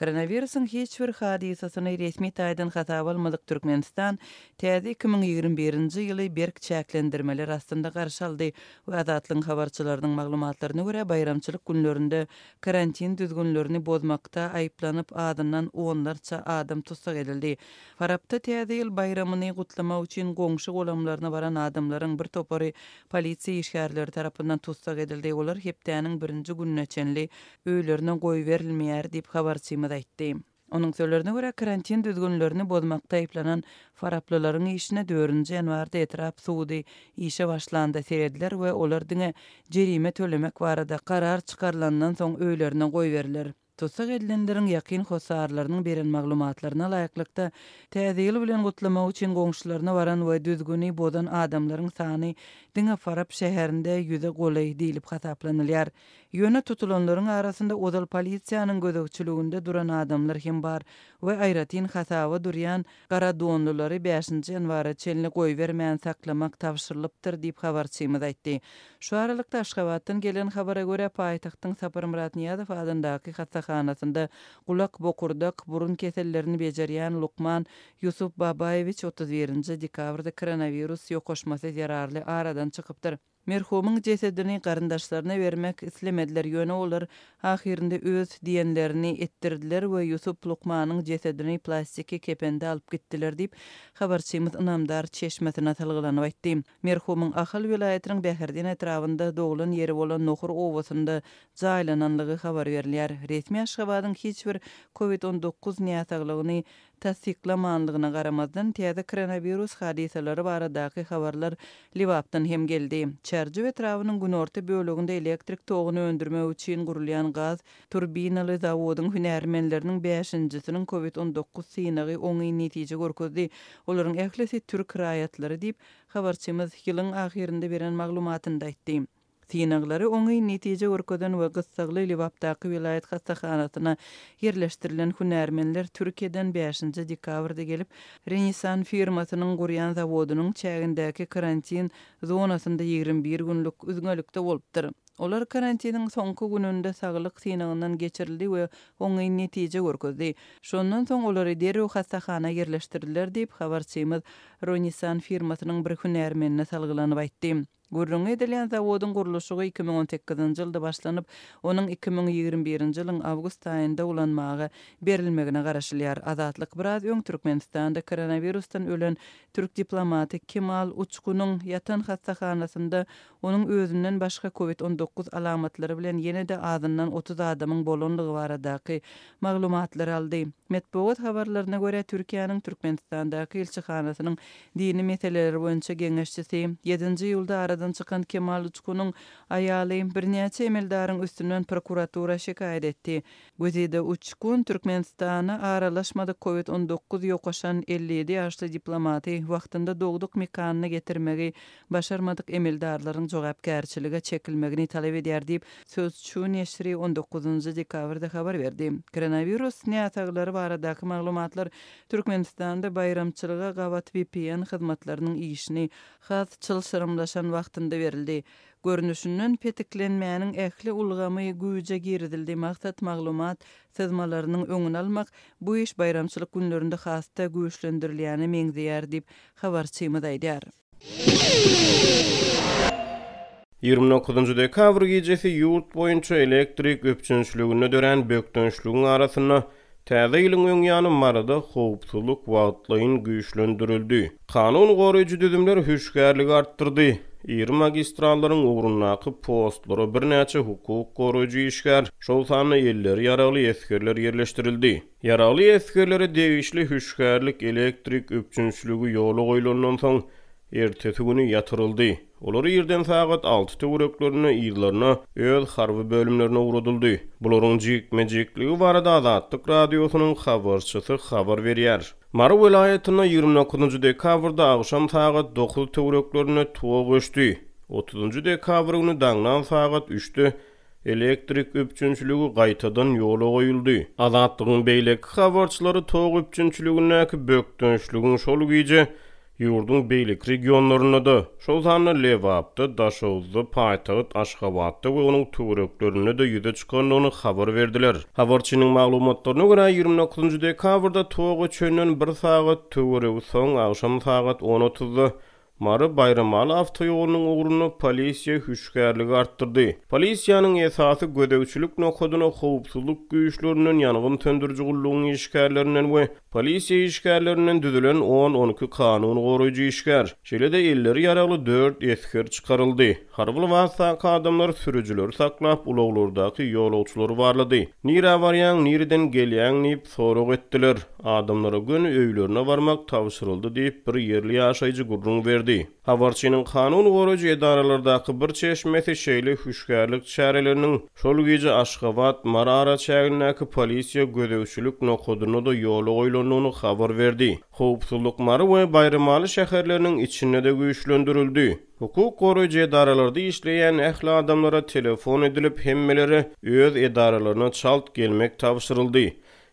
Koronawirusyň hiç bir hadysasyny resmi taýdan hasaba almadyk Türkmenistan täze 2021-nji ýyly berk çäklendirmeler astynda garşy aldy we Azatlygyň habarçylarynyň maglumatlaryna görä, baýramçylyk günlerinde karantin düzgünlerini bozmakda aýyplanyp azyndan onlarça adam tussag edildi. Farapda Täze ýyl baýramyny gutlamak üçin goňşy-golamlaryna baran adamlaryň bir topary polisiýa işgärleri tarapyndan tussag edildi, olar hepdäniň birinji gününe çenli öýlerine goýberilmeýär diýip, habarçymyz aýtdy. Onuň sözlerine görä, karantin düzgünlerini bozmakda aýyplanan faraplylaryň işine dördünji ýanwarda etrap sudy işe başlanda serediler we olar diňe jerime tölemek barada karar çykarylandan soň öýlerine goýberiler. Tussag edilenleriň ýakyn hossarlarynyň beren maglumatlaryna laýyklykda, Täze ýyl bilen gutlamak üçin goňşularyna baran we düzgüni bozan adamlaryň sany diňe Farap şäherinde ýüze golaý diýlip hasaplanylýar. Ýöne tutulanlaryň arasynda ozal polisiýanyň gözegçiliginde duran adamlar hem bar we aýratyn hasaba durýan gara donlulary bäşinji ýanwara çenli goýbermän saklamak tabşyrylypdyr diýip, habarçymyz aýtdy. Şu aralykda, Aşgabatdan gelen habara görä, paýtagtyň Saparmyrat Nyýazow adyndaky hassahanasynda gulak, bokurdak, burun kesellerini bejerýän lukman Ýusup Babaýewiç 31 nji dekabrda koronawirus ýokaşmasy zerarly aradan çykypdyr. Merhumyň jesedini garyndaşlaryna bermek islemediler, ýöne olar ahyrynda öz diýenlerini etdirdiler we Ýusup lukmanyň jesedini plastiki kepende alyp gitdiler diýip, habarçymyz ynamdar çeşmesine salgylanyp aýtdy. Merhumyň Ahal welaýatynyň Bäherden etrabynda doglan ýeri bolan Nohur obasynda jaýlananlygy habar berilýär. Resmi Aşgabadyň hiç bir Covid 19 näsaglygyny tassyklamanlygyna garamazdan, täze koronawirus hadysalary baradaky habarlar Lebapdan hem geldi. Çärjew etrabynyň günorta böleginde elektrik toguny öndürmek üçin gurulýan gaz turbinaly zawodyň hünärmenleriniň bäşinjisiniň covid 19 synagy oňyn netije görkezdi. Olaryň ählisi türk raýatlary diýip, habarçymyz ýylyň ahyrynda beren maglumatynda aýtdy. Synaglary oňyn netije görkezen we gyssagly Lebapdaky welaýat hassahanasyna ýerleşdirilen hünärmenler Türkiýeden bäşinji dekabrda gelip, Renisan firmasynyň gurýan zawodynyň çägindäki karantin zonasynda 21 günlük üzňelikde bolupdyr. Olar karantiniň soňky gününde saglyk synagyndan geçirildi we oňyn netije görkezdi. Şondan soň olary derrew hassahana ýerleşdirdiler diýip, habarçymyz Ronisan firmasynyň bir hünärmenine salgylanyp aýtdy. Gürrüňi edilýän zawodyň gurluşygy 2018-nji ýylda başlanyp, onuň 2021-nji ýylyň awgust aýynda ulanmaga berilmegine garaşylýar. Azatlyk biraz öň Türkmenistanda koronawirusdan ölen türk diplomaty Kemal Uçkunyň ýatan hassahanasynda onuň özünden başga covid 19 alamatlary bilen ýene-de azyndan 30 adamyň bolanlygy baradaky maglumatlary aldy. Metbugat habarlaryna görä, Türkiýäniň Türkmenistandaky ilçihanasynyň Dini meseleler boýunça geňeşçisi, ýedinji iýulda aradan çykan Kemal Uçkunyň aýaly birnäçe emeldaryň üstünden prokuratura şikaýat etdi. Güzide Uçkun Türkmenistana aralaşmadyk covid 19 ýokaşan 57 ýaşly diplomaty wagtynda dogduk mekanyna getirmegi başarmadyk emeldarlaryň jogapkärçilige çekilmegini talap edýär diýip, Sözçü neşiri on dokuzynjy dekabrda habar berdi. Koronawirus näsaglary baradaky maglumatlar Türkmenistanda baýramçylyga gabat vpn hyzmatlarynyň işini has çylşyrymlaşan wagtynda berildi. Görnüşinden, petiklenmäniň ähli ulgamy güýje girizildi, maksat maglumat syzmalarynyň öňüni almak, bu iş baýramçylyk günlerinde has-da güýçlendirilýäne meňzeýär diýip, habarçymyz aýdýar. 29 dekabr gijesi ýurt boýunça elektrik üpjünçiliginde dörän bökdençligiň arasynda, Täze ýylyň öň ýany Maryda howpsuzlyk wagtlaýyn güýçlendirildi. Kanun goraýjy düzümler hüşgärligi artdyrdy. Iri magistrallaryň ugrundaky postlara birnäçe hukuk goraýjy işgär, şol sanda elleri ýaragly esgerler ýerleşdirildi. Ýaragly esgerlere degişli hüşgärlik elektrik üpjünçiligi ýola goýlandan soň, ertesi güni ýatyryldy. Olar irden sagat alty töwereklerinde yzlaryna, öz harby bölümlerine ugradyldy. Bularyň jikme-jikligi barada Azatlyk Radiosynyň habarçysy habar berýär. Mary welaýatynda 29 dekabrda agşam sagat dokuz töwereklerinde tok öçdi. Otuzynjy dekabr güni daňdan sagat üçde elektrik üpjünçiligi gaýtadan ýola goýuldy. Azatlygyň beýleki habarçylary tok üpjünçiligindäki bökdençligiň şol gije. ýurduň beýleki regionlarynda-da, şol sanda Lebapda, Daşoguzda, paýtagt Aşgabatda we onuň töwereklerinde-de ýüze çykandygyny habar berdiler. Habarçynyň maglumatlaryna görä, 29 dekabrda tok öçenden bir sagat töweregi soň, agşam sagat on otuzda Mary, Baýramaly awtoýolunyň ugrunda polisiýa hüşgärligi artdyrdy. Polisiýanyň esasy gözegçilik nokadyna howpsuzlyk güýçlerinden, ýangyn söndüriji gullugyň işgärlerinden we polisiýa işgärlerinden düzülen on-on iki kanun goraýjy işgär, şeýle-de elleri ýaragly dört esger çykaryldy. Harby lybasdaky adamlar sürüjileri saklap, ulaglardaky ýolagçylary barlady. Nirä barýaň, nireden gelýäň diýip, sorag etdiler. Adamlara göni öýlerine barmak tabşyryldy diýip, bir ýerli ýaşaýjy gürrüň berdi. Habarçynyň kanun goraýjy edaralardaky bir çeşmesi şeýle hüşgärlik çäreleriniň şol gije Aşgabat, Mary araçägindäki polisiýa gözegçilik nokadynda-da ýola goýlandygyny habar berdi. Howpsuzlyk Mary we Baýramaly şäherleriniň içinde-de güýçlendirildi. Hukuk goraýjy edaralarda işleýän ähli adamlara telefon edilip, hemmelere öz edaralaryna çalt gelmek tabşyryldy.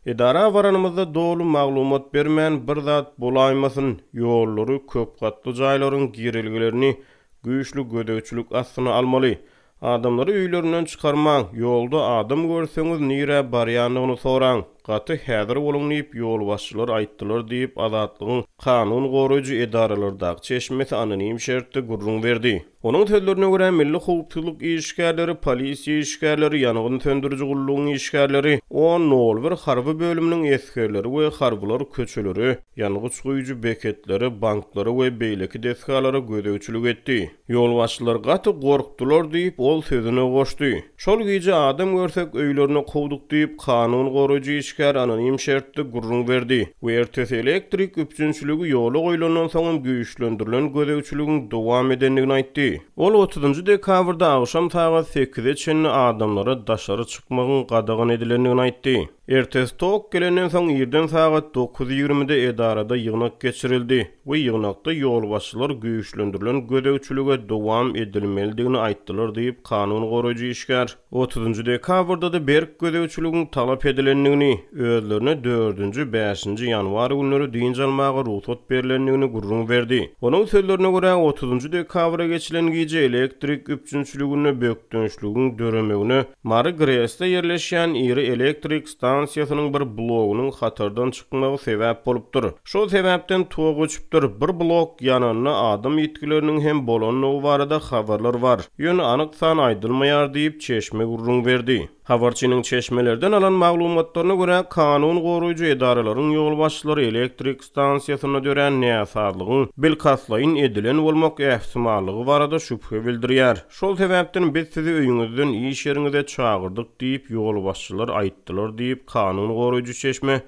Edara baranymyzda doly maglumat bermän bir zat bolaýmasyn, ýollary, köp gatly jaýlaryň girelgelerini güýçli gözegçilik astyna almaly. Adamlary öýlerinden çykarmaň, ýolda adam görseňiz nirä barýandygyny soraň, gaty häzir boluň diýip ýolbaşçylar aýtdylar diýip, Azatlygyň kanun goraýjy edaralardaky çeşmesi anonim şertde gürrüň berdi. Onuň sözlerine görä, milli howpsuzlyk işgärleri, polisiýa işgärleri, ýangyn söndüriji gullugyň işgärleri, on nol bir harby bölüminiň esgerleri we harbylar köçelere, ýangyç guýujy beketlere, banklara we beýleki desgalara gözegçilik etdi. Ýolbaşçylar gaty gorkdular diýip, ol sözüne goşdy. Şol gije adam görsek öýlerine kowduk diýip, kanun goraýjy işgär anonim şertde gürrüň berdi we ertesi elektrik üpjünçiligi ýola goýlandan soňam güýçlendirilen gözegçiligiň dowam edendigini aýtdy. Ol otuzynjy dekabrda agşam sagat sekize çenli adamlara daşary çykmagyň gadagan edilendigini aýtdy. Ertesi tok gelenden soň irden sagat dokuz ýigrimide edarada ýygnak geçirildi we ýygnakda ýolbaşçylar güýçlendirilen gözegçilige dowam edilmelidigini aýtdylar diýip, kanun goraýjy işgär otuzynjy dekabrda-da berk gözegçiligiň talap edilendigini, özlerine dördünji, bäşinji ýanwar günleri dynç almaga rugsat berlendigini gürrüň berdi. Onuň sözlerine görä, otuzynjy dekabra geçilen gije elektrik üpjünçiliginde bökdençligiň döremegine Mary GRES-de ýerleşýän iri elektrik stansiýasynyň bir blogynyň hatardan çykmagy sebäp bolupdyr. Şol sebäpden tok öçüpdir. Bir blok ýananda adam ýitgileriniň hem bolandygy barada habarlar bar. Ýöne anyk san aýdylmaýar diýip, çeşme gürrüň berdi. Habarçynyň çeşmelerden alan maglumatlaryna görä, kanun goraýjy edaralaryň ýolbaşçylary elektrik stansiýasynda dörän näsazlygyň bilkastlaýyn edilen bolmak ähtimallygy barada şübhe bildirýär. Şol sebäpden biz sizi öýüňizden iş ýeriňize çagyrdyk diýip, ýolbaşçylar aýtdylar diýip, kanun goraýjy çeşme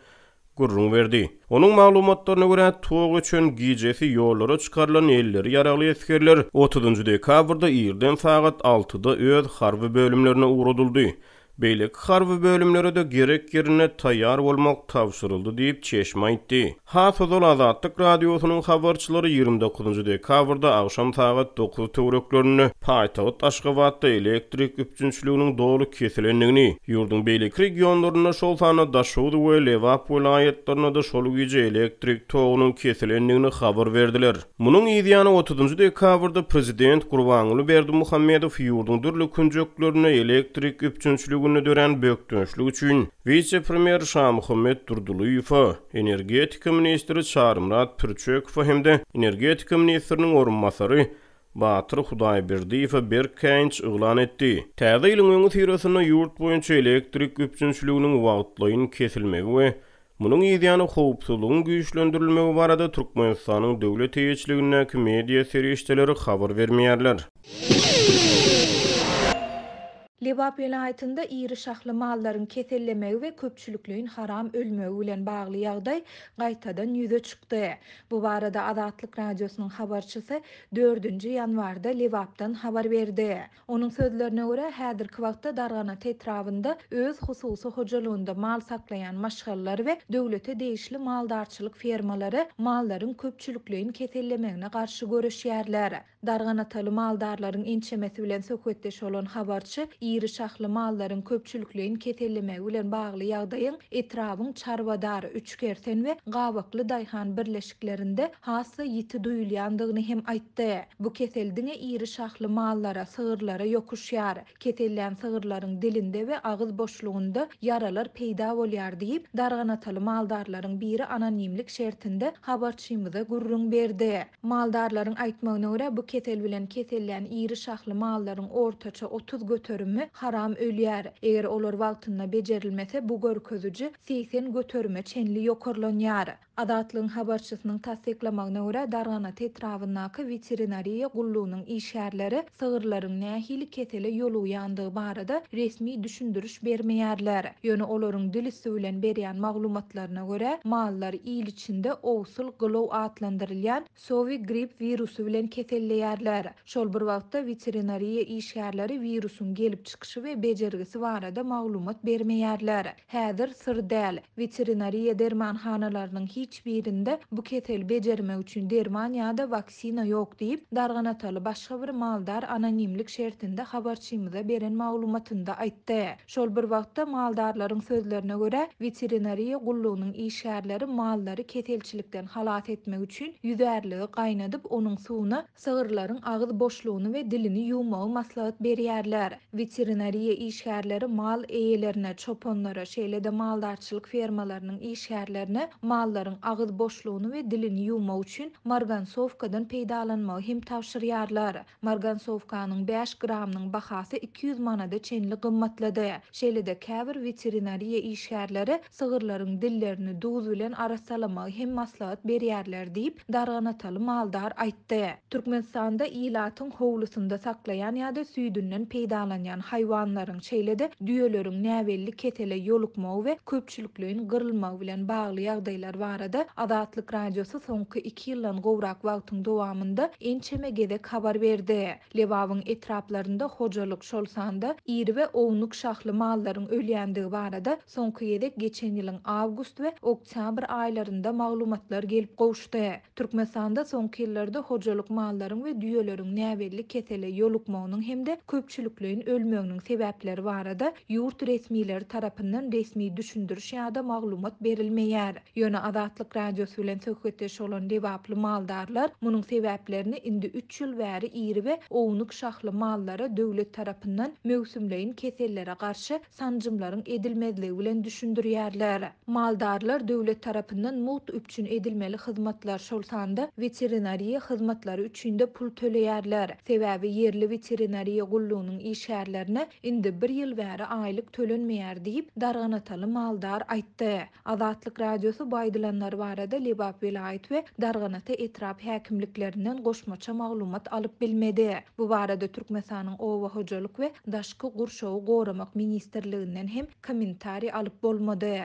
gürrüň berdi. Onuň maglumatlaryna görä, tok öçen gijesi ýollara çykarylan elleri ýaragly esgerler otuzynjy dekabrda irden sagat altyda öz harby bölümlerine ugradyldy. Beýleki harby bölümlere-de gerek ýerinde taýýar bolmak tabşyryldy diýip, çeşme aýtdy. Has ozal Azatlyk Radiosynyň habarçylary 29 dekabrda agşam sagat dokuz töwereklerinde paýtagt Aşgabatda elektrik üpjünçiliginiň doly kesilendigini, ýurduň beýleki regionlarynda, şol sanda Daşoguz we Lebap welaýatlarynda-da şol gije elektrik togunyň kesilendigini habar berdiler. Munuň yzýany otuzynjy dekabrda prezident Gurbanguly Berdimuhamedow ýurduň dürli künjeklerinde elektrik üpjünçiliginde dörän bökdençlik üçin wise-premýer Şamuhammet Durdylyýewe, energetika ministri Çarymyrat Pürçekowa hem-de energetika ministriniň orunbasary Batyr Hudaýberdiýewe berk käýinç yglan etdi. Täze ýylyň öňüsyrasynda ýurt boýunça elektrik üpjünçiliginiň wagtlaýyn kesilmegi we Munuň yzýany howpsuzlygyň güýçlendirilmegi barada Türkmenistanyň döwlet eýeçiligindäki media serişdeleri habar bermeýärler. Lebap welaýatynda iri şahly mallaryň kesellemegi we köpçülikleýin haram ölmegi bilen bagly ýagdaý gaýtadan ýüze çykdy. Bu barada Azatlyk Radiosynyň habarçysy dördünji ýanwarda Lebapdan habar berdi. Onuň sözlerine görä, häzirki wagtda Darganata etrabynda öz hususy hojalygynda mal saklaýan maşgalalar we döwlete degişli maldarçylyk fermalary mallaryň köpçülikleýin kesellemegine garşy göreşýärler. Darganataly maldarlaryň ençemesi bilen söhbetdeş bolan habarçy Iri şahly mallaryň köpçülikleýin kesellemegi bilen bagly ýagdaýyň etrabyň Çarwadar, Üçkersen we Gabakly daýhan birleşiklerinde has-da ýiti duýulýandygyny hem aýtdy. Bu kesel diňe iri şahly mallara, sygyrlara ýokuşýar. Kesellän sygyrlaryň dilinde we agyz boşlugynda ýaralar peýda bolýar diýip, darganataly maldarlaryň biri anonimlik şertinde habarçymyza gürrüň berdi. Maldarlaryň aýtmagyna görä, bu kesel bilen kesellän iri şahly mallaryň ortaça 30 göterimi haram ölýär. Eger olar wagtynda bejerilmese, bu görkeziji 80 göterime çenli ýokarlanýar. Azatlygyň habarçysynyň tassyklamagyna görä, Darganata etrabyndaky weterinariýa gullugynyň işgärleri sygyrlaryň nähili kesele ýolugýandygy barada resmi düşündiriş bermeýärler. Ýöne olaryň dil üsti bilen berýän maglumatlaryna görä, mallar il içinde owsul gylow atlandyrylýan sowi grip wirusy bilen keselleýärler. Şol bir wagtda, weterinariýa işgärleri wirusyň gelip çykyşy we bejergisi barada maglumat bermeýärler. Häzir syr däl, weterinariýa dermanhanalarynyň hiç birinde bu keseli bejermek üçin derman ýa-da waksina ýok diýip, darganataly başga bir maldar anonimlik şertinde habarçymyza beren maglumatynda aýtdy. Şol bir wagtda, maldarlaryň sözlerine görä, weterinariýa gullugynyň işgärleri mallary keselçilikden halas etmek üçin ýüzärligi gaýnadyp, onuň suwuna Sygyrlaryň agyz boşlugyny we dilini ýuwmagy maslahat berýärler. Weterinariýa işgärleri mal eýelerine, çopanlara, şeýle-de maldarçylyk fermalarynyň işgärlerine mallaryň agyz boşlugyny we dilini ýuwmak üçin margansowkadan peýdalanmagy hem tabşyrýarlar. Margansowkanyň bäş gramynyň bahasy 200 manada çenli gymmatlady. Şeýle-de käbir weterinariýa işgärleri sygyrlaryň dillerini duz bilen arassalamagy hem maslahat berýärler diýip, Darganataly maldar aýtdy. Türkmenistanda ilatyň howlusynda saklaýan ýa-da süýdünden peýdalanýan haýwanlaryň, şeýle-de düýeleriň näbelli kesele ýolukmagy we köpçülikleýin gyrylmagy bilen bagly ýagdaýlar barada Azatlyk Radiosy soňky iki ýyldan gowrak wagtyň dowamynda ençeme gezek habar berdi. Lebabyň etraplarynda hojalyk, şol sanda iri we ownuk şahly mallaryň ölýändigi barada soňky gezek geçen ýylyň awgust we oktýabr aýlarynda maglumatlar gelip gowuşdy. Türkmenistanda soňky ýyllarda hojalyk mallaryň we düýeleriň näbelli kesele ýolukmagynyň hem-de köpçülikleýin ölmeginiň sebäpleri barada ýurt resmileri tarapyndan resmi düşündiriş ýa-da maglumat berilmeýär. Ýöne Azatlyk Radiosy bilen söhbetdeş bolan lebaply maldarlar munuň sebäplerini indi üç ýyl bäri iri we ownuk şahly mallara döwlet tarapyndan möwsümleýin kesellere garşy sanjymlaryň edilmezligi bilen düşündirýärler. Maldarlar döwlet tarapyndan mugt üpjün edilmeli hyzmatlar, şol sanda weterinariýa hyzmatlary üçin-de pul töleýärler. Sebäbi ýerli weterinariýa gullugynyň işgärlerine indi bir ýyl bäri aýlyk tölenmeýär diýip, darganataly maldar aýtdy. Azatlyk Radiosy bu aýdylanlar barada Lebap welaýat we Darganata etrap häkimliklerinden goşmaça maglumat alyp bilmedi. Bu barada Türkmenistanyň Oba hojalyk we daşky gurşawy goramak ministrliginden hem kommentariý alyp bolmady.